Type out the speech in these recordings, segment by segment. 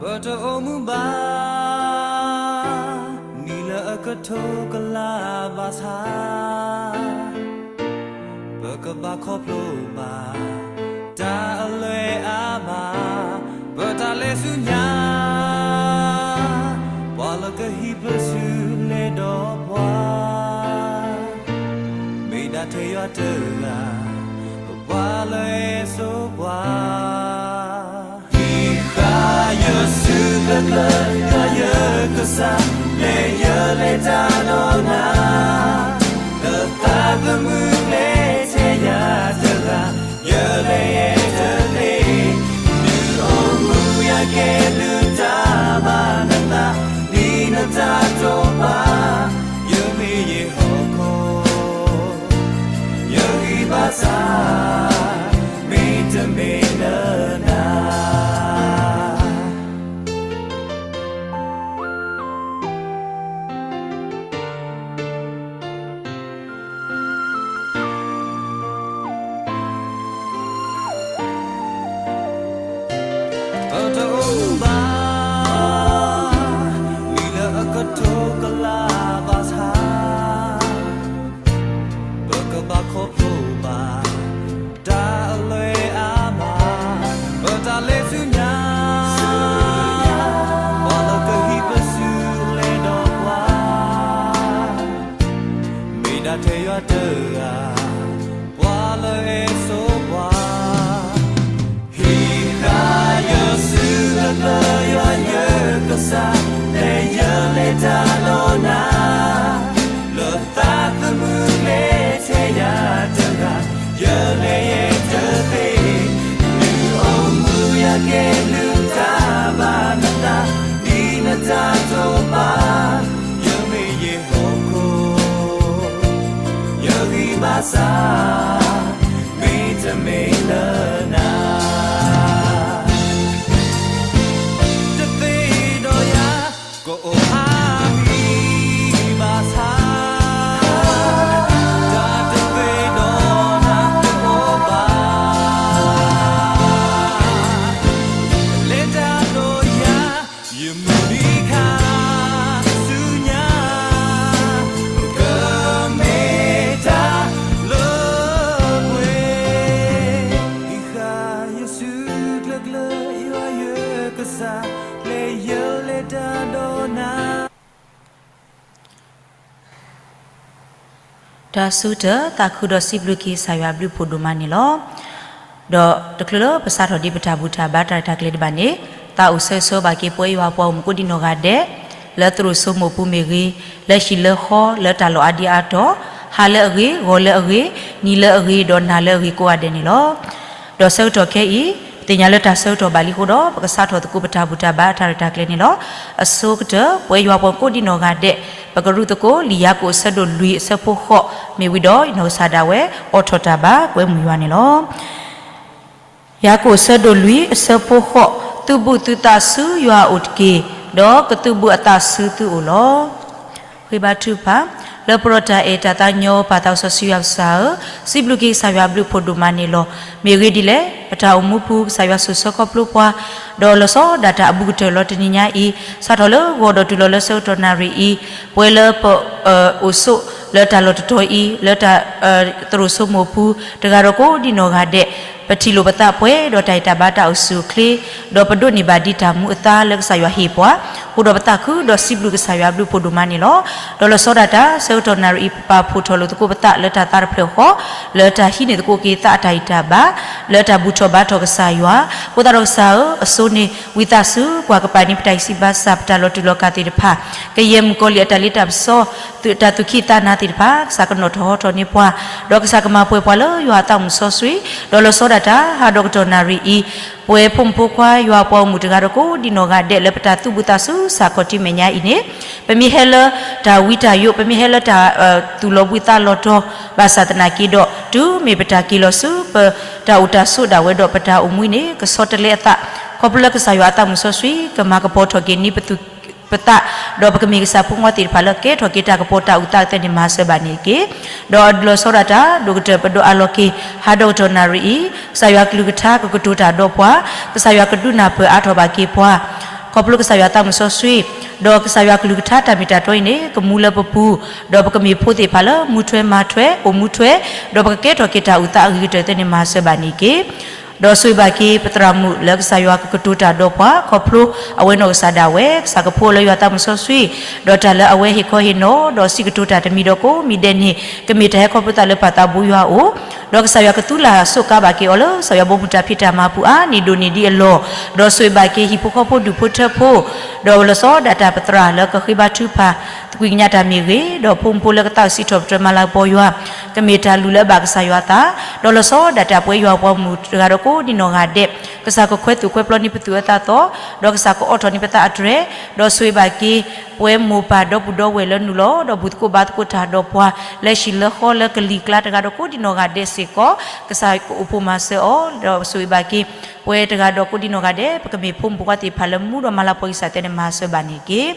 ပတအိၣ်မူဘၣ် နံၣ်လၢအကထိကလးဘၣ်ဆၣ်, ပကဘၣ်ခီဖျိဘၣ် တၢ်အလွဲၢ်အါမး, ပတၢ်လဲၤဆူညါ, ပှၤလၢကဟံးပစုလဲၤဒီးပှၤ, မ့ၢ်ဒၣ်ထဲယွၤတဂၤ, ပှၤလၢအစိပှၤ ဟံးဃာ်ယစုကျၢၤကျၢၤ ယွၤယကစၢ်, လဲၤယလဲၤတၢ်ဒီးနၤ, လၢသးသမူကျဲထဲယၤတဂၤ, ယလဲၤယဲတသ့, ဒုးအိၣ်မူယၤကဲဒုးတၢ်ဘၣ်နသး, ဒ်နတၢ်တိာ်ပာ်, ယမ့ၢ်ယဟီၣ်ခိၣ် ယဂံၢ်ဘါစၢ်, မ့တမ့ၢ်လၢနၤ. ပတအိၣ်မူဘၣ် နံၣ်လၢအကထိကလးဘၣ်ဆၣ်, ပကဘၣ်ခီဖျိဘၣ် တၢ်အလွဲၢ်အါမး, ပတၢ်လဲၤဆူညါ, ပှၤလၢကဟံးပစုလဲၤဒီးပှၤ, မ့ၢ်ဒၣ်ထဲယွၤတဂၤ, ပှၤလၢအစိပှၤ ဟံးဃာ်ယစုကျၢၤကျၢၤ ယွၤယကစၢ်, လဲၤယလဲၤတၢ်ဒီးနၤ, လၢသးသမူကျဲထဲယၤတဂၤ, ယလဲၤယဲတသ့, ဒုးအိၣ်မူယၤကဲဒုးတၢ်ဘၣ်နသး, ဒ်နတၢ်တိာ်ပာ်, ယမ့ၢ်ယဟီၣ်ခိၣ် ယဂံၢ်ဘါစၢ်, မ့တမ့ၢ်လၢနၤ. တသ့ဒီးယၤ ကအိၣ်အါမံၤဘၣ်ဆၣ်, တၢ်တသ့ဒီးနၤတအိၣ်ဘၣ်, လဲၤတၢ်ဒီးယၤ ယမုၢ်နံၤခါဆူညါ, ကမ့ၢ်တၢ်လၢပှဲၤ, ဟံးဃာ်ယစုကျၢၤကျၢၤ ယွၤယကစၢ်, လဲၤယလဲၤတၢ်ဒီးနၤ. တၢ်ဆိကတၢၢ် သးခုဒီးစံးဘျုးက့ၤကစၢ်ယွၤအဘျုးအဖှိၣ်ဒိၣ်မးန့ၣ်လီၤ. ဒီးတချုးလၢပစးထီၣ်ဒံးပတၢ်ဘူၣ်တၢ်ဘါတၢ်ရဲၣ်တၢ်ကျဲၤတဘၣ်န့ၣ်, သးအိၣ်ဆၢဂ့ၤဆၢဝါဘၣ်က့ၤပဝဲယွၤပှၤဂီၢ်မုၢ်ကိးဒံနီၢ်ဂၤဒဲး, လၢသရိာ်စိမိၢ်ပူၤမ့ၢ်ဂ့ၤ, လၢဟံၣ်လၢဃီ လၢတၢ်လီၢ်အါဒံအါတီၤ, ဟါလၢအဂ့ၤ, ဂီၤလၢအဂ့ၤ, နံၤလၢအဂ့ၤ, ဒီးနၤလၢအဂ့ၤကိးဂၤဒဲးန့ၣ်လီၤ. ဒီးဆၢကတီၢ်ခဲအံၤ, ပသ့ၣ်ညါလၢတၢ်ဆၢကတီၢ်ဘၣ်လံအဃိဒီး ပကစးထီၣ်သကိးပတၢ်ဘူၣ်တၢ်ဘါအတၢ်ရဲၣ်တၢ်ကျဲၤန့ၣ်လီၤ. အဆိကတၢၢ် ပဝဲယွၤပှၤကိးဒံနီၢ်ဂၤဒဲး, ပကရူၢ်သကိးလံာ်ယၤကိာ်အဆၢဒိၣ်လွံၢ်အဆၢဖိဃိး, မ့ၢ်ဝံၤဒီးနီၢ်ကစၢ်ဒၣ်ဝဲအိးထီၣ်တၢ်ဘါကွဲမုာ်ယွၤန့ၣ်လီၤ. ယၤကိာ်အဆၢဒိၣ်လွံၢ်အဆၢဖိဃိး, သုဘူးသုသးဆူယွၤအအိၣ်တက့ၢ်, ဒီးကသုးဘူးအသးဆူသုအိၣ်လီၤ. ဃ့ဘါထုကဖၣ်, လၢပရီတၢ်အဲၣ်တၢ်သးကညီၤပၢ်သးစီဆှံယွၤကစၢ်ဧၢ, စံးဘျုးက့ၤကစၢ်ယွၤအဘျုးအဖှိၣ်ဒိၣ်မးန့ၣ်လီၤ. မ့ၢ်အဂ့ၢ်ဒ်လဲၣ်, ပတၢ်အိၣ်မူပူၤ ကစၢ်ယွၤဆိၣ်ဆၢခီဖျိပှၤ, ဒီးလီၤဆီဒၣ်တၢ်အဘူးကတၢၢ်လီၤတနံၤညါအံၤ, စးထီၣ်လၢဂီၤဒီးတုၤလီၤလၢဆၢကတီၢ်နၣ်ရံၣ်အံၤ, ပဝဲလၢပ အိၣ်ဆိးလၢတၢ်လီၢ်တတီၤအံၤ, လၢတၢ် သရိာ်စိမိၢ်ပူၤ, တဂၤဒီးကိးဒံနီၢ်ဂၤဒဲး, ပထံၣ်လိာ်ပသးပှဲၤဒီးတၢ်အဲၣ်တၢ်ဘါတၢ်အိၣ်ဆူၣ်အိၣ်ချ့, ဒီးပဒိးန့ၢ်ဘၣ်ဒံးတၢ်မူအသါလၢကစၢ်ယွၤဟ့ၣ်ပှၤ, အဃိဒီးပသးခုဒီးစံးဘျုးကစၢ်ယွၤအဘျုးအဖှိၣ်ဒိၣ်မးန့ၣ်လီၤ. ဒီးလီၤဆီဒၣ်တၢ် ဆၢကတီၢ်နၣ်ရံၣ်အံၤ ပပာ်ဖှိၣ်ထီၣ်လိာ်သကိးပသးလၢတၢ်သးတဖျၢၣ်ဃီ, လၢတၢ်ဟံးန့ၢ်သကိးက့ၤသးအတၢ်ဂံၢ်တၢ်ဘါ, လၢတၢ်ဘူၣ်ထီၣ်ဘါထီၣ်ကစၢ်ယွၤ, အဃိသတးဒီးကစၢ်ဧၢ, အစိန့ၣ် ဝံသးစူၤ ပှၤကပာ်န့ၢ်ပတၢ်ဂံၢ်စၢ်ဘါစၢ် ပတၢ်လီၤတူာ်လီၤကာ်သ့ၣ်တဖၣ်, ကယဲၢ်မုၣ်ကီၤလံၢ်အတၢ်လ့တၢ်ပစီ, တၢ်သူၣ်ခံသးနၤသ့ၣ်တဖၣ် ကစၢ်ကနီၣ်ထီၣ်ဟီထီၣ်န့ၢ်ပှၤ, ဒီးကစၢ်ကမၤပှဲၤပှၤလၢယွၤအသးမုၣ်စီဆှံ, ဒီးလီၤဆီဒၣ်တၢ် ဟးဒီးကတီၢ်နၣ်ရံၣ်အံၤ, ပဝဲဖိမုၣ်ဖိခွါ ယွၤပှၤဂီၢ်မုၢ်တဂၤဒီးကိးဒံနီၢ်ဂၤဒဲးလၢပတၢ်သူၣ်ဘူးသးဆူစးခီၣ်ထံမဲာ်ညါအံၤန့ၣ်, ပမ့ၢ်ဟဲလၢတၢ်ဝံတၢ်ယိး, ပမ့ၢ်ဟဲလၢတၢ်သူၣ်လီၤဘှံးသးလီၤတီၤ, ဘၣ်ဆၣ်သနာ်က့ဒီး တုၤမ့ၢ်ပတၢ်က့ၤလီၤဆူပတၢ်အိၣ်တၢ်ဆိးဒၣ်ဝဲဒီး ပတၢ်အိၣ်မူအံၤန့ၣ် ကဆီတလဲအသး, ခီဖျိလၢကစၢ်ယွၤအသးမုၣ်စီဆှံ ကမၤကပီၤထီၣ်က့ၤန့ၢ်ပသူၣ်ပသး, ဒီးပကမ့ၢ်ကစၢ်ဖိမုၣ်ဖိခွါသ့ၣ်တဖၣ်လၢကဲထီၣ်က့ၤတၢ်ကပီၤတၢ်အုၣ်သးသ့ၣ်န့ၣ် မၤစၢၤဘၣ်န့ၢ်က့ၤ, ဒီးလီၤဆီဒၣ်တၢ် ဒိၣ်ကတၢၢ်ပဒိးအးလီၤက့ၤ, ဟးဒီးကတီၢ်နၣ်ရံၣ်အံၤ, ကစၢ်ယွၤကဒုးနၢ်ပၢၢ်အါထီၣ်ဘၣ်က့ၤပှၤ, ခီဖျိကစၢ်ယွၤသးစီဆှံ, ဒီးကစၢ်ယွၤကလုၢ်ကထါတၢ်မ့ၢ်တၢ်တီအံၤန့ၣ် ကမူလၢပပူၤ, ဒီးပကမ့ၢ်ဖိသ့ၣ်တဖၣ်လၢမူထွဲမၤထွဲ အိၣ်မူထွဲ, ဒီးပကကဲထီၣ်က့ၤတၢ်အုၣ်သးအဂ့ၤကတၢၢ်သ့ၣ်န့ၣ် မၤစၢၤဘၣ်န့ၣ်တက့ၢ်. ဒီးဆိၣ်ဂ့ၤဘၣ်က့ၤပသရၣ်မုၣ်လၢကစၢ်ယွၤကကတိၤတၢ်ဒီးပှၤ ခီဖျိအဝဲနီၢ်ကစၢ်ဒၣ်ဝဲ ကစၢ်ကဖိလၢယွၤသးစီဆှံ, ဒီးတၢ်လၢအဝဲဟ့ၣ်ခီဟ့ၣ်နီၤ ဒီးစံးကတိၤတၢ်တမံၤဒီးကိးမံၤဒဲးန့ၣ် ကမ့ၢ်တၢ်ဟဲခီဖျိသးလၢပၢ်သးဘိယွၤအအိၣ်, ဒီးကစၢ်ယွၤကသူလၢ်စိးကါဘၣ်က့ၤအီၤလၢ ကစၢ်ယွၤဘီမုၢ်တၢ်ဖံးတၢ်မၤပူၤအါန့ၢ်ဒိၣ်န့ၢ်ဒံးအလီၢ်, ဒီးဆိၣ်ဂ့ၤဘၣ်က့ၤဟံၣ်ဖိဃီဖိဒူၣ်ဖိထၢဖိ, ဒီးလီၤဆီဒၣ်တၢ်ပသရၣ်လၢကဃ့ဘါထုကဖၣ် သကွံာ်ကညးတၢ်မ့ၢ်ဂ့ၤ, ဒီးဖိမုၣ်ဖိလၢကသးအိၣ်စံးထီၣ်ပတြၢၤမၤလၤကပီၤယွၤ, ကမ့ၢ်တၢ်လုၢ်လၢအဘၣ်ကစၢ်ယွၤအသး, ဒီးလီၤဆီဒၣ်တၢ်ပဝဲယွၤပှၤမုၢ်တဂၤဒီးကိးဒံးနီၢ်ဂၤဒဲး, ကစၢ်ကခွဲးသူၣ်ခွဲးပျီန့ၢ်ပသူၣ်အသးသီ, ဒီးကစၢ်ကအိးထီၣ်န့ၢ်ပသးအတြဲၤ, ဒီးဆိၣ်ဂ့ၤဘၣ်က့ၤ ပဝဲမိၢ်ပၢ်ဒီပုၢ်ဒီဝဲၢ်လၢနုာ်လီၤ ဒီးဘူၣ်သကိးဘါသကိးတၢ်ဒီးပှၤ လၢဟံၣ်လၢဃီလၢကလံၤကျါတဂၤဒီးကိးဒံးနီၢ်ဂၤဒဲးစ့ၢ်ကီး, ကစၢ်ကအိၣ်ဖှိၣ်မၤစၢၤအီၤ, ဒီးဆိၣ်ဂ့ၤဘၣ်က့ၤ ပဝဲတဂၤဒီးကိးဒံးနီၢ်ဂၤဒဲး ပကမ့ၢ်ဖိမုၣ်ဖိခွါသ့ၣ်တဖၣ်လၢမူဒီးမၤလၤကပီၤကစၢ်သ့န့ၣ် မၤစၢၤဘၣ်န့ၣ်တက့ၢ်.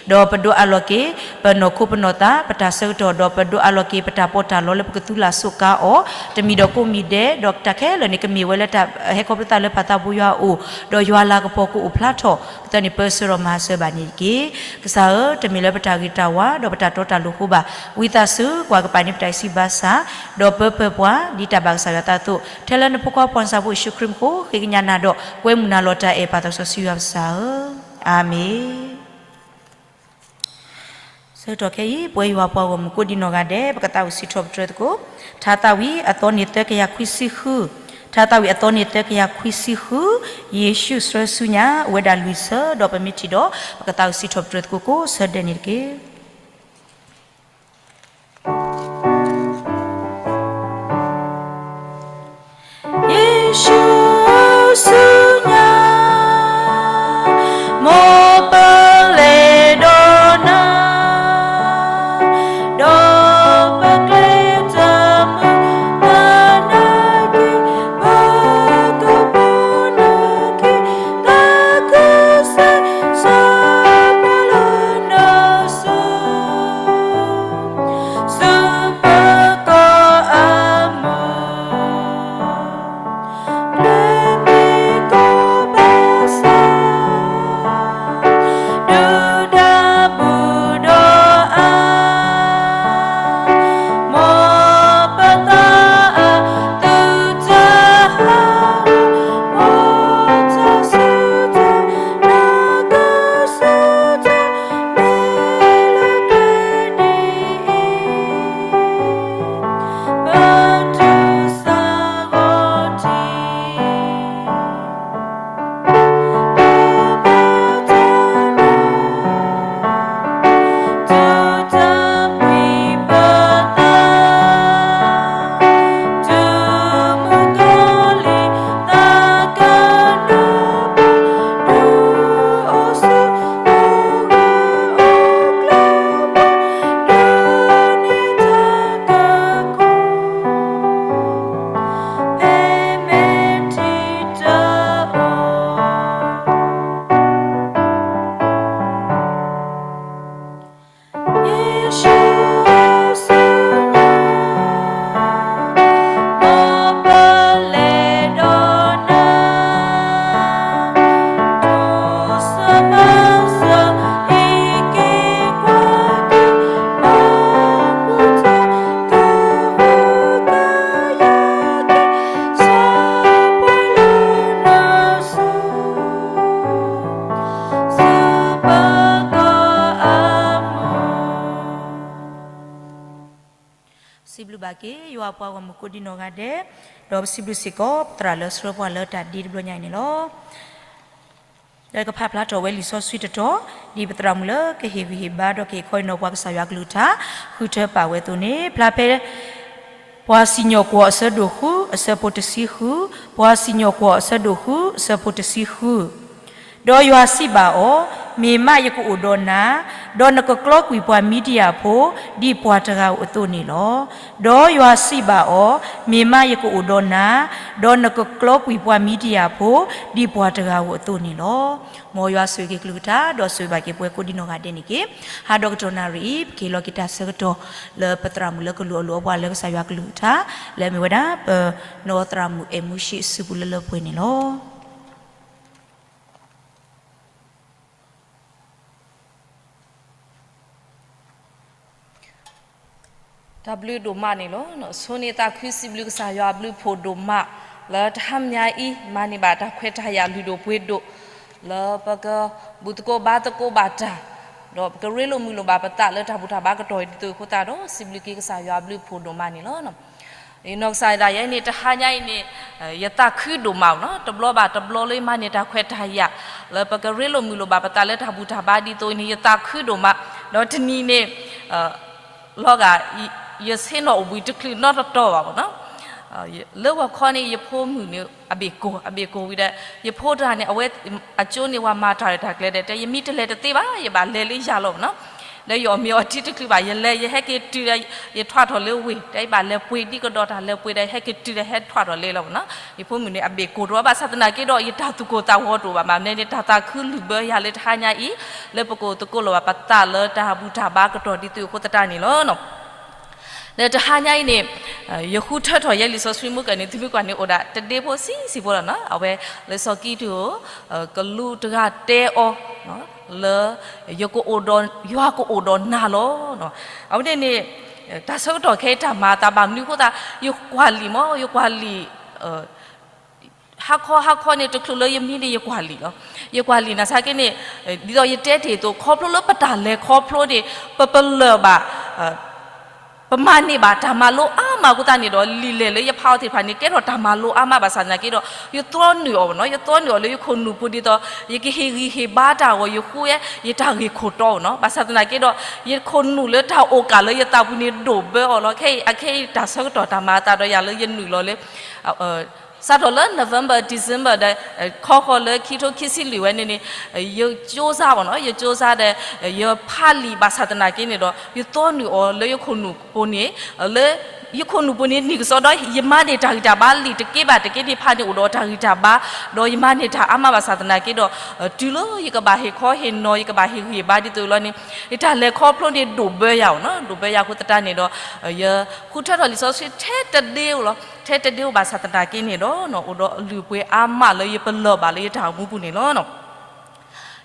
ဒီးပဒိးအးလီၤက့ၤ ပနီၢ်ခိပနီၢ်သး ပတၢ်ဆၢကတီၢ် ဒီးပဒိးအးလီၤက့ၤ ပတၢ်ပီးတၢ်လီလၢပကသူလၢ်စိးကါအီၤ တမံၤဒီးကိးမံၤဒဲး, ဒီးတၢ်ခဲလၢာ်န့ၣ် ကမ့ၢ်ဝဲလၢတၢ်ဟဲခီဖျိသးလၢပၢ်သးဘိယွၤအအိၣ်, ဒီးယွၤလၤကပီၤကအိၣ်ဖျါထီၣ် ကသ့န့ၣ်ပၢဆှၢဒီးမၤစၢၤဘၣ်န့ၣ်တက့ၢ်. ကစၢ်ဧၢ, တမ့ၢ်လၢပတၢ်ဂ့ၤတၢ်ဝါ ဒီးပတၢ်တီတၢ်လိၤအဃိဘၣ်, ဝံသးစူၤ ကွၢ်ကပၤန့ၢ်ပတၢ်အံးဆံးဘၣ်ဆၣ်, ဒီးပၢပၢပှၤ ဒ်တၢ်ဘၣ်ကစၢ်ယွၤအသးအသိး, ထဲလၢနဖိခွါပှၤနၢ်ပၢၢ်ဖိယ့ၣ်ၡူးခရံာ်မူခိၣ် ဃ့ကညးနၤဒီး ကွဲမုာ်နၤလီၤတၢ်အဲၣ် ပၢ်သးစီဆှံယွၤကစၢ်ဧၢ, အၤမ့ၣ်. ဆၢကတီၢ်ခဲအံၤ ပဝဲယွၤပှၤဂီၢ်မုၢ်ကိးဒံးနီၢ်ဂၤဒဲး ပကသးအိၣ်စံးထီၣ်ပတြၢၤသကိး ထါသးဝံၣ် အသီန့ၣ်သၢကယၤခွံဆံဃု, ထါသးဝံၣ်အသီန့ၣ်သၢကယၤခွံဆံဃု, ယ့ၣ်ၡူးဆှၢဆူညါ အိၣ်ဝဲဒၣ်လွံၢ်ဆၢ ဒီးပမ့ၢ်ထံၣ်ဒီး ပကသးအိၣ်စံးထီၣ်ပတြၢၤသကိးကိးဆၢဒဲးန့ၣ်တက့ၢ်. ယ့ၣ်ၡူးဆူညါ မိၢ်ပလဲၤဒီးနၤ, ဒီးပကျဲတၢ်မုၢ်နၤနာ်က့ၤ, ပကပီနၤက့ၤ, တၢ်ကစၢ်စီၤပၤလီၤနၤဆူ ဆူပကီၢ်အမုၢ်, ကျဲမ့ၢ်ကီၢ်ဘၣ်ဆၣ်, ဒုၣ်ဒါဘူၣ်ဒီးအါ, မ်ပသးအသုတဟးဂီၤ, မ်တၢ်ဆူတၢ် တၢ်ကဆူတၢ် မ့ၢ်လၢကျဲဒ်အံၤ, ပတုၤဆါဂီၤတံၢ်, ပဘၣ်တၢ်နီၤ, တုၤတၢ်ပှံၤပသး, တုၤမုၢ်ကီၤလံၤ သးကနၢၤဘၣ်, ဒုးအိၣ်ဆူၣ်အိၣ်ဂၢၢ်အိၣ်ကျၢၤဘၣ်, ဒုးန့ၢ်တၢ်ကကိၢ် ဖဲမဲာ်ထံတအိၣ်. ယ့ၣ်ၡူးဆူညါ မိၢ်ပလဲၤဒီးနၤ, တိစၢၤမၤစၢၤ ဟံးက့ၤကွၢ်က့ၤ ဘီမုၢ်တၢ် ကဟုကယာ်က့ၤ စီၤပၤလီၤနၤဆူ ဆူပကီၢ်အမုၢ်. စံးဘျုးဘၣ်က့ၤ ယွၤပှၤဂီၢ်မုၢ်ကိးဒံးနီၢ်ဂၤဒဲး, ဒီးပစံးဘျုးစ့ၢ်ကီး ပသရၣ်လၢဆှၢပှၤလၢတၢ်ဒ့တဘျီညါအံၤန့ၣ်လီၤ. ဒီးကဖးဖျါထီၣ်ဝဲလံာ်စီဆှံတတီၤ, ဒ်ပသရၣ်မုၣ်လၢကဟ့ၣ်ဂံၢ်ဟ့ၣ်ဘါ ဒီးကဟ့ၣ်ခီဟ့ၣ်နီၤပှၤကစၢ်ယွၤကလုၢ်ကထါ ဃုထၢပာ်ဝဲအသိးန့ၣ် ဖျါဖဲ ပှၤစံၣ်ညီၣ်ကွီၢ်အဆၢဒိၣ်ဃု အဆၢဖိတဆံဃု, ပှၤစံၣ်ညီၣ်ကွီၢ်အဆၢဒိၣ်ဃု အဆၢဖိတဆံဃု. ဒီးယွၤစံးဘၣ်အီၤ, မ့ၢ်မးယကအိၣ်ဒီးနၤ, ဒီးနကကျီကွံာ်ပှၤမံၤဒယၣ်ဖိ ဒ်ပှၤတဂၤဧိၤအသိးန့ၣ်လီၤ. ဒီးယွၤစံးဘၣ်အီၤ, မ့ၢ်မးယကအိၣ်ဒီးနၤ, ဒီးနကကျီကွံာ်ပှၤမံၤဒယၣ်ဖိ ဒ်ပှၤတဂၤဧိၤအသိးန့ၣ်လီၤ. မ်ယွၤဆိၣ်ဂ့ၤက့ၤကလုၢ်ကထါ ဒီးဆိၣ်ဂ့ၤဘၣ်က့ၤပှၤကိးဒံးနီၢ်ဂၤဒဲးန့ၣ်တက့ၢ်. ဟါဒီကတီၢ်နၣ်ရံၣ်အံၤ ပကဟ့ၣ်လီၤက့ၤတၢ်ဆၢကတီၢ်လၢပသရၣ်မုၣ်လၢကလူၤအီၣ်လူၤအီပှၤလၢကစၢ်ယွၤကလုၢ်ကထါ လၢအမ့ၢ်ဝဲဒၣ် ပနီၢ်သရၣ်မုၣ်အဲၣ်မူၡံး စုပူၤလၢလၢပှဲၤန့ၣ်လီၤ. တၢ်ဘျုးဒိၣ်မးန့ၣ်လီၤ. ဆိၣ်ဂ့ၤသးခုစံးဘျုးကစၢ်ယွၤအဘျုးအဖှိၣ်ဒိၣ်မး လၢတဟါမၠါအံၤ မၤန့ၢ်ဘၣ်တၢ်ခွဲးတၢ်ယာ်လုၢ်ဒိၣ်ပှ့ၤဒိၣ် လၢပကဘူၣ်သကိးဘါသကိးဘၣ်တၢ် ဒီးပကရ့လိာ်မုာ်လိာ်ဘၣ်ပသးလၢတၢ်ဘူၣ်တၢ်ဘါကတီၢ်ဒ်သိးအဃိသတးဒီး စံးဘျုးက့ၤကစၢ်ယွၤအဘျုးအဖှိၣ်ဒိၣ်မးန့ၣ်လီၤ. ယနီၢ်ကစၢ်ဒၣ်ယဲန့ၣ် တဟါညါအံၤန့ၣ် ယသးခုဒိၣ်မးနီၤ, တဘျီဘၣ်တဘျီလၢယမၤန့ၢ်တၢ်ခွဲးတၢ်ယာ် လၢပကရ့လိာ်မုာ်လိာ်ဘၣ်ပသးလၢတၢ်ဘူၣ်တၢ်ဘါဒ်သိးအံၤန့ၣ် ယသးခုဒိၣ်မး, ဒီးတနံၤန့ၣ် လီၤဂာ် ယဆ့ၣ်နီၤအိၣ်ဘှံးတချုးနီတတီၤဘၣ်နီၤ, လၢဂီၤခီန့ၣ် ယဖိမုၣ်န့ၣ် အဘ့ၣ်ကိၢ် အဘ့ၣ်ကိၢ်ဝံၤဒီး ယဖိတဂၤန့ၣ် အဝဲအကၠိန့ၣ် ပှၤမၤတၢ်ရဲၣ်တၢ်ကျဲၤဒီး တဲယမ့ၢ်တလဲၤတသ့ဘၣ် ယဘၣ်လဲၤလၢယၤလီၤနီၤ, ဒီးယအီၣ်မ့ၤအီထံတချုးဘၣ် ယလဲၤ ယဟဲက့ၤတုၤဒီး ယထွးထီၣ်လၢဝ့ၢ် ဒီးယဘၣ်လဲၤပှ့ၤဒ်ကဒီးတၢ်လဲၤပှ့ၤဒီး ယဟဲက့ၤတုၤဒီးဟဲထွးထီၣ်လၢလီၤနီၤ, ယဖိမုၣ်န့ၣ် အဘ့ၣ်ကိၢ်တအိၣ်ဘၣ်ဆၣ်သနာ်က့ဒီး ယတၢ်သူၣ်ကိၢ်သးဂီၤတအိၣ်ဘၣ် မၤမနုၤန့ၣ် တၢ်သးခုလုၢ်ဘၢယၤလၢတဟါညါအံၤ လၢပကအိၣ်သကိးလိာ်ဘၣ်ပသးလၢတၢ်ဘူၣ်တၢ်ဘါကတီၢ်ဒ်သိးအဃိသတးန့ၣ်လီၤ. ဒီးတဟါညါအံၤန့ၣ် ယဃုထၢထီၣ်ယဲလံာ်စီဆှံမုၢ်ကၢၢ်န့ၣ် သုမ့ၢ်ကွၢ်န့ၣ်အိၣ်ဒၣ်တဒ့ဖိဆံးဆံးဖိလီၤနီၤ, အဝဲလၢစီၤကံးတဧိၤ ကလူးတဂၤတဲအီၤ လၢ ယကအိၣ်ဒီး ယွၤကအိၣ်ဒီးနၤလီၤ. အဝဲန့ၣ်န့ၣ် တၢ်ဆၢကတီၢ်ခဲအံၤတၢ်မၤအသးဘၣ်မနုၤအဃိသတး ယကွၢ်လံာ်မ့ၢ် ယကွၢ်လံာ် ဟါခီဟါခီန့ၣ် တချုးလၢယမံန့ၣ် ယကွၢ်လံာ်လီၤ. ယကွၢ်လံာ်နာ်သက့န့ၣ် ဒ်သိးယတဲတ့ၢ်အသိး ခီဖျိလၢပတၢ်လဲၤခီဖျိန့ၣ် ပပလၢၢ်ဘၣ် ပမၤန့ၢ်ဘၣ်တၢ်မၤလိအါမးအဃိသတးန့ၣ်ဒီး လံာ်လဲၢ်လၢယဖးအီၤသ့ၣ်တဖၣ်န့ၣ် ကဲထီၣ်တၢ်မၤလိအါမးဘၣ်ဆၣ်သနာ်က့ဒီး ယသီနုာ်အီၤနီၤ, ယသီနုာ်အီၤလၢယခိၣ်နူာ်ပူၤဒ်သိး ယကဟ့ၣ်ဂံၢ်ဟ့ၣ်ဘါတၢ်အဂီၢ် ယဃုဝဲ ယတၢ်ဂ့ၢ်ခိၣ်တီနီၤ, ဘၣ်ဆၣ်သနာ်က့ဒီး ယခိၣ်နူာ်လၢတၢ်အိၣ်ကၣ်လၢယသးပူၤန့ၣ် ဒိၣ်ဘၢအီၤလီၤ. ခဲအံၤ အခဲအံၤတၢ်ဆၢကတီၢ်တၢ်မၤအသးဒီးယၤလၢယနုာ်လီၤလၢ စးထီၣ်လၢ November December ဒီး ခီဃီလၢခံထိခံဆံလွံၢ်ဝဲန့ၣ်န့ၣ် ယကၠိစါအီၤနီၤ, ယကၠိစါဒီး ယဖးလံာ်ဘၣ်ဆၣ်သနာ်က့န့ၣ်ဒီး ယသီနုာ်အီၤလၢယခိၣ်နူာ်ပူၤန့ၣ် လၢယခိၣ်နူာ်ပူၤန့ၣ် နံၣ်ကစီဒီး ယမၤန့ၢ်တၢ်ဂံၢ်တၢ်ဘါလံာ်တက့ဘၣ်တက့န့ၣ် ဖးန့ၢ်အိၣ်ဒီးတၢ်ဂံၢ်တၢ်ဘါ ဒီးယမၤန့ၢ်တၢ်အါမးဘၣ်ဆၣ်သနာ်က့ဒီး တုၤလၢယကဘၣ်ဟ့ၣ်ခီဟ့ၣ်နီၤ ယကဘၣ်ဟ့ၣ်ဂံၢ်ဟ့ၣ်ဘါဒ်သိးလီၤန့ၣ် ယတၢ်လဲၤခီဖျိန့ၣ်ဒိၣ်ဘၢယၤအီၤနီၤ, ဒိၣ်ဘၢယၤအဃိသတးန့ၣ်ဒီး ယဃုထၢထီၣ်လံာ်စီဆှံထဲတဒ့ဧိၤလီၤ, ထဲတဒ့ဧိၤဘၣ်ဆၣ်သနာ်က့န့ၣ်ဒီး အိၣ်ဒီးအလုၢ်အပှ့ၤအါမးလၢယပလၢၢ်ဘၣ်လၢယတၢ်အိၣ်မူပူၤန့ၣ်လီၤ.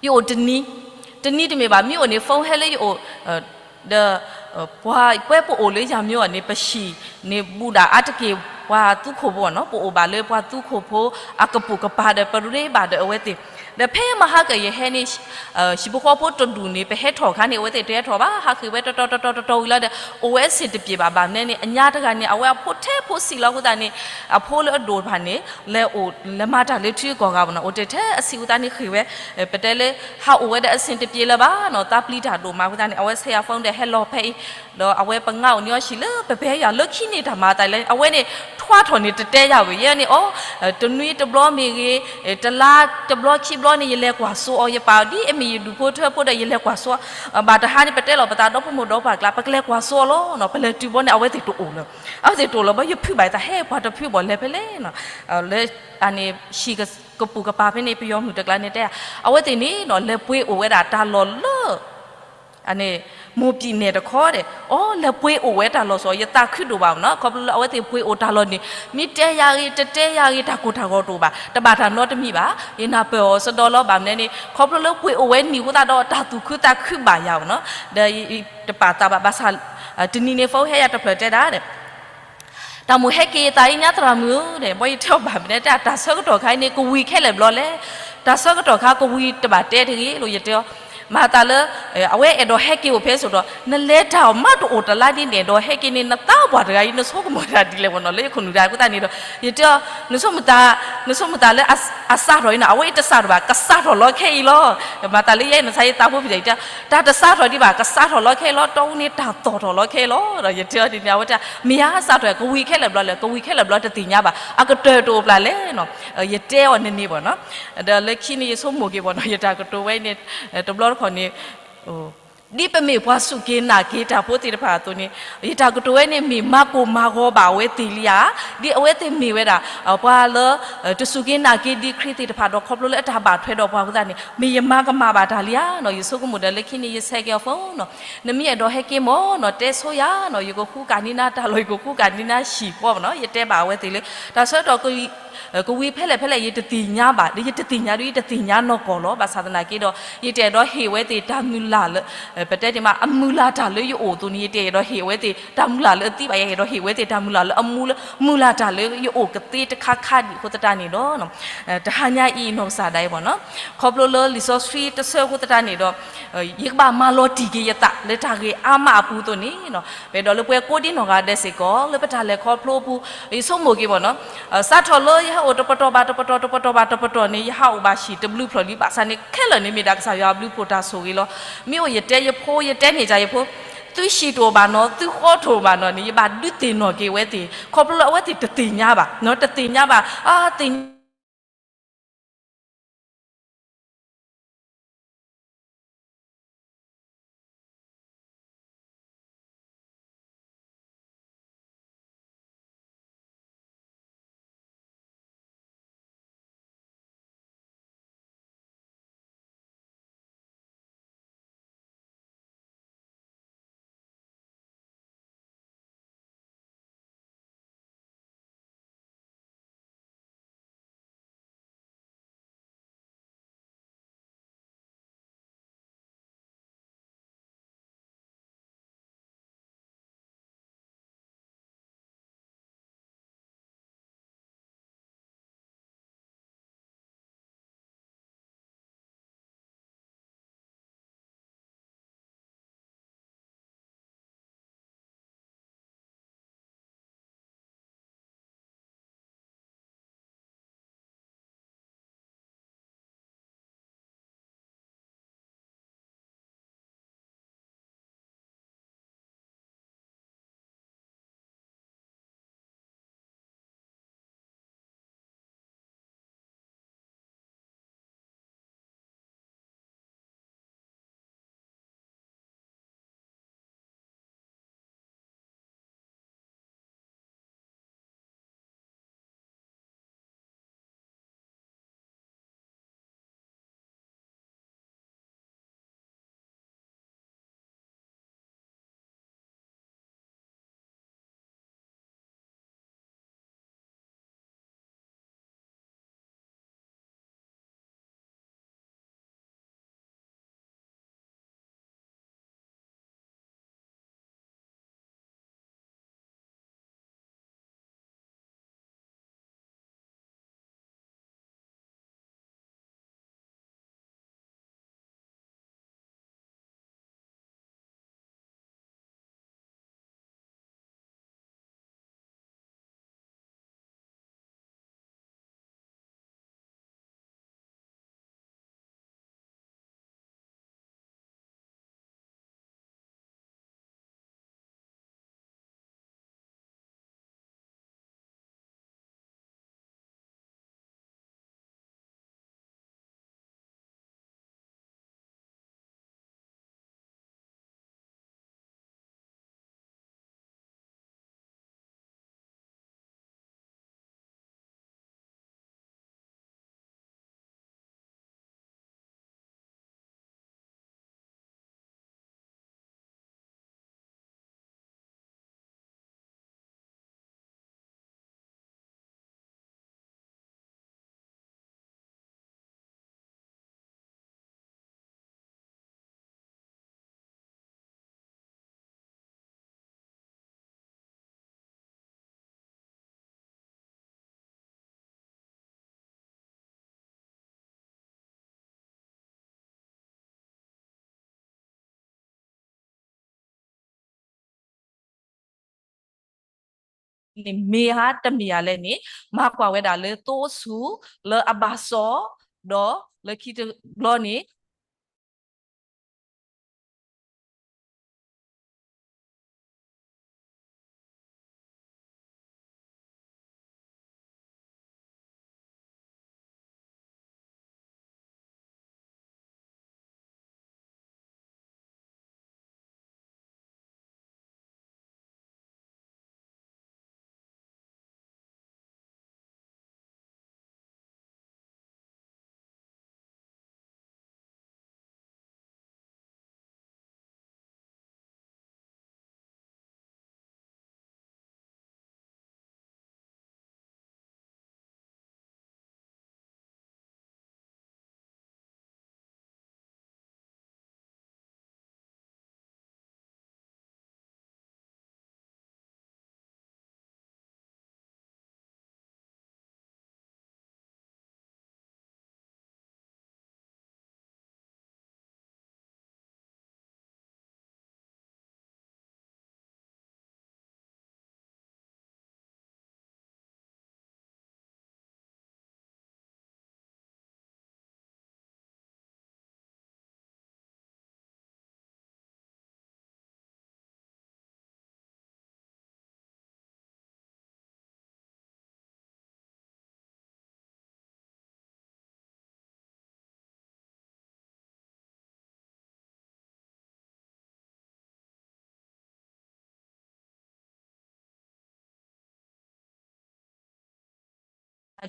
ယအိၣ်တနံၤ, တနံၤတမ့ၢ်ဘၣ် မ့ၢ်အိၣ်န့ၣ် phone ဟဲလၢယအိၣ် ဒီး ပှၤပှဲၤပအိၣ်လၢယၤမ့ၢ်အီၤန့ၣ် ပဟံၣ်န့ၣ် ဘူးဒၣ်အါတက့ၢ်ပှၤသူခိၣ်ဖိနီၤ, ပအိၣ်ဘၣ်လၢပှၤသူခိၣ်ဖိအကပိာ်ကပၤဒီး ပရ့ဘၣ်ဒီးအဝဲသ့ၣ်, ဒီးဖဲမဟါကၢၢ်ယဟဲန့ၣ် ဟံၣ်ဖိဃီဖိတဒူၣ်န့ၣ် ပဟဲထီၣ်အခါန့ၣ် အဝဲသ့ၣ်တဟဲထီၣ်ဘၣ်, ဟးဃ့ၢ်ဝဲတတီၤတတီၤတတီၤဝံၤလီၤဒီး အိၣ်ဝဲအဆင်တပြေဘၣ်, ဘၣ်မနုၤန့ၣ် အညါတဂၤန့ၣ် အဝဲအဖိထဲဖိဆံးလီၤအဃိသတးန့ၣ် အဖိလၢအဒိၣ်တဖၣ်န့ၣ် လဲၤအိၣ်လဲၤမၤတၢ်လၢထံဂုၤကီၢ်ဂၤဘၣ်နီၤ, အိၣ်တ့ၢ်ထဲအဆံးအဃိသတးန့ၣ် ဃ့ၢ်ဝဲ ပတဲလၢ ဟးအိၣ်ဝဲဒီးအဆင်တပြေလၢၤဘၣ်နီၤ, သးပျံၤတၢ်ဒိၣ်မးအဃိသတးန့ၣ် အဝဲဆဲးယၤ phone ဒီးဟဲလီၤဖဲအံၤ ဒီးအဝဲပငါအိၣ်န့ၢ်အီၤဆံးလၢပပှဲၤယၤလၢခံန့ၣ် တၢ်မၤအသးလဲၣ်, အဝဲန့ၣ် ထွါထီၣ်န့ၣ်တတဲယၤဝဲ ယဲန့ၣ်အီၤ တနွံတဘျီမ့ၢ်ဂ့ၤ တလါတဘျီခံဘျီန့ၣ် ယလဲၤကွၢ်စိအီၤ ယပာ်အီၤ ဒ်အမ့ၢ်ယဒူၣ်ဖိထၢဖိဒီး ယလဲၤကွၢ်စိအီၤ, ဘၣ်တဟါန့ၣ် ပတဲလီၤပသးဒီဖိမိၢ်ဒီပၢ်ကျါ ပကလဲၤကွၢ်စိအီၤလီၤနီၤ, ပလဲၤတုၤဘီန့ၣ် အဝဲသ့ၣ်တအိၣ်လၢၤ, အဝဲသ့ၣ်တအိၣ်လၢၤဘၣ်, ယဖုးဘၣ်ယသး ဟဲပှၤတဖုးဘၣ်လဲၤဖဲလဲၣ်နီၤ, လၢ အန့ၣ် ဟံၣ်ကပူၤကပၤဖဲန့ၣ် ပယီၤမုၣ်တကျါန့ၣ်တဲ အဝဲသ့ၣ်န့ၣ်နီၤ လဲၤပှ့ၤအိၣ်ဝဲဒၣ်တၢ်လီၢ်လၢ အန့ၣ် မိၢ်ပံၤနဲၣ်တခီဒီး အီ လဲၤပှ့ၤအိၣ်ဝဲတၢ်လီၢ်စီၤ ယသးခုဒိၣ်ဘၣ်နီၤ, ခီဖျိလၢအဝဲသ့ၣ်ပှ့ၤအိၣ်တၢ်လီၢ်န့ၣ် မ့ၢ်တဲယၤဂ့ၤ တတဲယၤဂ့ၤ တၢ်ကိၢ်တၢ်ဂီၤတအိၣ်ဘၣ်, တဘၣ်တၢ်နီတမံၤဘၣ်, ယနၢ်ပၢၢ်အီၤစဒီလီၤ, ဘၣ်မနုၤန့ၣ် ခီဖျိလၢပှ့ၤအိၣ်ဝဲနံၣ်အဃိသတးဒီး တၢ်သူၣ်ခုသးခုဘၣ်ယၤနီၤ, ဒီးတပာ်သးဘၣ် ဘၣ်ဆၣ် တနံၤန့ၣ် phone ဟဲယၤတဖျၢၣ်တဲဒၣ်ဒီး တၢ်မိၣ်ဟဲက့ၤယသးအံၤ ညါသရၣ်မုၣ်ဧၢ, ဘီယတဲအီၤဘၣ်မနုၤ တဲတၢ်ဆၢကတီၢ်ခါအံၤန့ၣ် ကဝံၤခဲလၢာ်ဘျီလဲၣ်, တၢ်ဆၢကတီၢ်ခါကဝံၤတဘၣ်တဲတဂ့ၤလိၤ ယတဲအီၤ, မၤသးလၢ အဝဲအဲၣ်ဒိးဟဲက့ၤအိၣ်ဖဲစိၤဒီး နလဲၤတၢ်အီၤမးတအိၣ်တလါဒ်န့ၣ် အဲၣ်ဒိးဟဲက့ၤန့ၣ် နသးပှၢ်တဂၤအံၤ နဆိကမိၣ်တၢ်ဒ်လဲၣ်ဘၣ်နီၤ လၢယခိၣ်နူာ်တၢ်အဃိသတးန့ၣ်ဒီး ယတဲအီၤ နဆိကမိၣ်သး နဆိကမိၣ်သးလၢအစးထီၣ်အံၤနီၤ အဝဲအံၤတစးထီၣ်ဘၣ် ကစးထီၣ်လီၤခဲအံၤလီၤ, မၤသးလၢယဲနဆါယသးဖိဖံးဒီး ယတဲ တၢ်တစးထီၣ်ဒံးဘၣ် ကစးထီၣ်လီၤခဲအံၤလီၤ တီအူန့ၣ်တၢ်သီၣ်ထီၣ်လီၤခဲအံၤလီၤ ဒီးယတဲအီၤဒ်န့ၣ် အဝဲတဲ မ့ၢ်ဧါ စးထီၣ် ကဝံၤခဲလၢာ်ဘျီလဲၣ် ကဝံၤခဲလၢာ်ဘျီတသ့ၣ်ညါဘၣ် အကတၢၢ်တအိၣ်ပျၢ်လဲၣ် ယတဲအီၤန့ၣ်န့ၣ်ဘၣ်နီၤ, ဒီးလၢခံန့ၣ် ယဆိကမိၣ်က့ၤဘၣ်နီၤ ယတၢ်ကတိၤဝဲအံၤန့ၣ် တဘျီတခီၣ်န့ၣ် ဒ်ပမ့ၢ်ပှၤစူၢ်က့ၤနာ်က့ၤတၢ်ဖိသ့ၣ်တဖၣ်အသိးန့ၣ် ယတၢ်ကတိၤဝဲန့ၣ် မ့ၢ်မၤကိၢ်မၤဂီၤဘၣ်အဝဲသ့ၣ်လံဧါ, ဒ်အဝဲသ့ၣ်မ့ၢ်ဝဲဒၣ် ပှၤလၢ တစူၢ်က့ၤနာ်က့ၤဒံးခရံာ်သ့ၣ်တဖၣ်ဒီး ခီဖျိလၢအတၢ်ဘၣ်ထွဲဒီးပှၤအဃိသတးန့ၣ် မ့ၢ်ယမၤကမၣ်ဘၣ်တၢ်လံဧါနီၤ ယဆိကမိၣ်ဒီး လၢခံန့ၣ် ယဆဲးက့ၤအီၤ phone နီၤ, နမ့ၢ်အဲၣ်ဒိးဟဲက့ၤမ့ၢ်နီၤ တဲဆိယၤနီၤ ယကဃူကၣ်န့ၢ်နၤတၢ်လီၢ် ယကဃူကၣ်န့ၢ်နၤဟံၣ်ဃီမ့ၢ်နီၤ ယတဲဘၣ်အဝဲသ့ၣ်လၢ တၢ်ဆၢကတီၢ် ကဝံၤဖဲလဲၣ်ဖဲလဲၣ် ယတသ့ၣ်ညါဘၣ် ဒီးယတသ့ၣ်ညါဒီး ယတသ့ၣ်ညါနီၢ်ကီၢ်လီၤ. ဘၣ်ဆၣ်သနာ်က့ဒီး ယတအဲၣ်ဒိးဟ့ၣ်ဝဲသ့ၣ်တၢ်မုၢ်လၢ်လၢ ပတဲန့ၣ်မး အမုၢ်လၢ်တၢ်လၢယအိၣ်အသိးန့ၣ် ယတအဲၣ်ဒိးဟ့ၣ်အဝဲသ့ၣ်တၢ်မုၢ်လၢ်လၢအသံဘၣ်, ယအဲၣ်ဒိးဟ့ၣ်အဝဲသ့ၣ်တၢ်မုၢ်လၢ်လၢအမူလၢ မုၢ်လၢ်တၢ်လၢယအိၣ်ကသ့တခါခါဒံးအဃိသတးန့ၣ်ဒီး တဟါညါအံၤနီၢ်ကစၢ်ဒၣ်အံၤဘၣ်နီၤ, ခီဖျိလၢလံာ်စီဆှံတဆၢအဃိသတးန့ၣ်ဒီး ယကဘၣ်မၤလီၤတံၢ်က့ၤယသးလၢတၢ်ဂ့ၢ်အါမးအပူၤအသိးန့ၣ်နီၤ, ပအဲၣ်ဒိးလၢပှၤကိးဒံနီၢ်ဂၤဒဲးစ့ၢ်ကီး လၢပတၢ်လဲၤခီဖျိအပူၤ ယဆိကမိၣ်က့ၤဘၣ်နီၤ, စးထီၣ်လၢယဟဲအိၣ်တပတီၢ်ဘၣ်တပတီၢ် တပတီၢ်ဘၣ်တပတီၢ်န့ၣ် ယဟးအိၣ်ဘၣ်ဟံၣ်တဘျုးဖျၢၣ်လံ ဘၣ်ဆၣ်န့ၣ်ခဲလၢာ်န့ၣ်မ့ၢ်ဒၣ်ကစၢ်ယွၤအဘျုးဖှိၣ်တၢ်ဆိၣ်ဂ့ၤလီၤ. မ့ၢ်အိၣ်ယတဲယဖိ ယတဲန့ၢ်ယၤယဖိ သုဟံၣ်တအိၣ်ဘၣ်နီၤ သုဃီတအိၣ်ဘၣ်နီၤန့ၣ် ယဘၣ်ဒုးသ့ၣ်နီၣ်က့ၤအဝဲသ့ၣ် ခီဖျိလၢအဝဲသ့ၣ်တသ့ၣ်ညါဘၣ်နီၤ, တသ့ၣ်ညါဘၣ် အသ့ၣ်ညါန့ၣ်မ့ၢ်ဧါတမ့ၢ်ဧါလဲၣ်န့ၣ် မၤကွၢ်ဝဲဒၣ်လၢသိဆူၣ်လၢအဘၣ်စီၣ် ဒီးလၢခံတဘျီန့ၣ်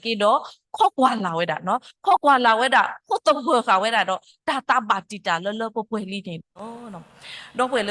ဒီးတၢ်သ့ၣ်ညါက့ၤဒီး ခိးကွၢ်လၢ်ဝဲဒၣ်, ခိးကွၢ်လၢ်ဝဲဒၣ်, ခိးသဂၢၢ်ဃာ်ဝဲဒၣ်ဒီး တၢ်သးဘၣ်တံာ်တာ်လၢလၢပှဲၤပှဲၤလံန့ၣ်လီၤ. ဒီပုၢ်ဝဲၢ်လၢ